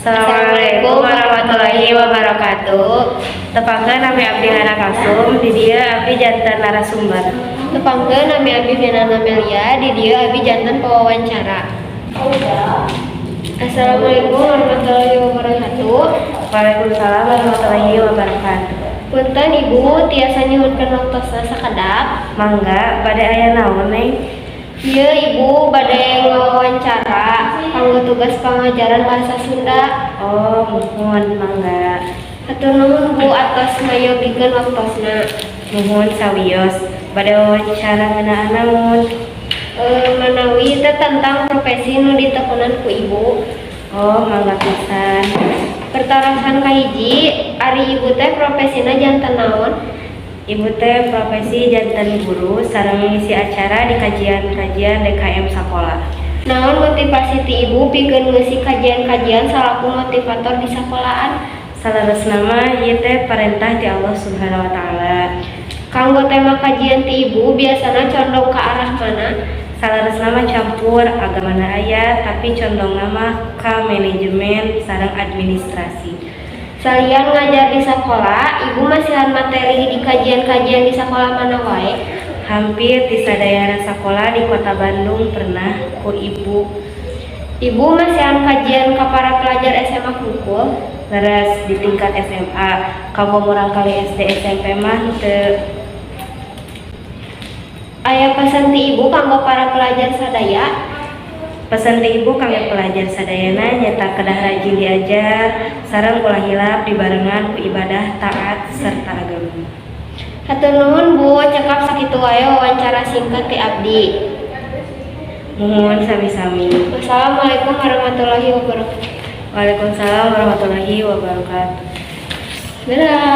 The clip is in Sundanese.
Assalamualaikum warahmatullahi wabarakatuh. Tepangkeun, nami abdi Hana Kalsum, di dieu abdi janten narasumber. Tepangkeun, nami abdi Venana Melia, di dieu abdi janten pewawancara. Assalamualaikum warahmatullahi wabarakatuh. Waalaikumsalam warahmatullahi wabarakatuh. Punten, Ibu, tiasa nyuhunkeun waktosna sakedap? Mangga, bade aya naon, Neng? Ieu Ibu bade ngawawancara kanggo tugas pangajaran bahasa Sunda. Oh, muhun, mangga. Hatur nuhun, Bu, atos ngayogikeun waktosna. Muhun, sawios. Bade wawancara ngeunaan naon? Manawi teh tentang profesi nu ditekunan ku Ibu. Oh, mangga pisan. Pertarosan kahiji, ari Ibu teh profesina janten naon? Ibu teh profesi janten guru sareng ngisi acara di kajian-kajian DKM sakola. Naon motivasi ti Ibu pikeun ngeusi kajian-kajian salaku motivator di sakolaan? Saleresna mah ieu teh parentah ti Allah Subhanahu wa Taala. Kanggo tema kajian ti Ibu biasana condong ke arah mana? Saleresna mah campur, agamana aya, tapi condongna mah ka manajemen sareng administrasi. Salian ngajar di sekolah, Ibu masihan materi di kajian-kajian di sekolah mana wae? Hampir di sadayana sakola di Kota Bandung pernah ku Ibu. Ibu masihan kajian ke para pelajar SMA hungkul? Leres, di tingkat SMA. Kanggo murangkalih SD, SMP mah teu. Aya pesan ti Ibu kanggo para pelajar sadaya? Pesan ti Ibu kanggo pelajar sadayana nyaeta kedah rajin diajar sareng ulah hilap dibarengan ku ibadah taat serta agama. Hatur nuhun, Bu, cekap sakitu wae wawancara singkat ti abdi. Muhun, sami-sami. Wassalamualaikum warahmatullahi wabarakatuh. Waalaikumsalam warahmatullahi wabarakatuh. Dadah.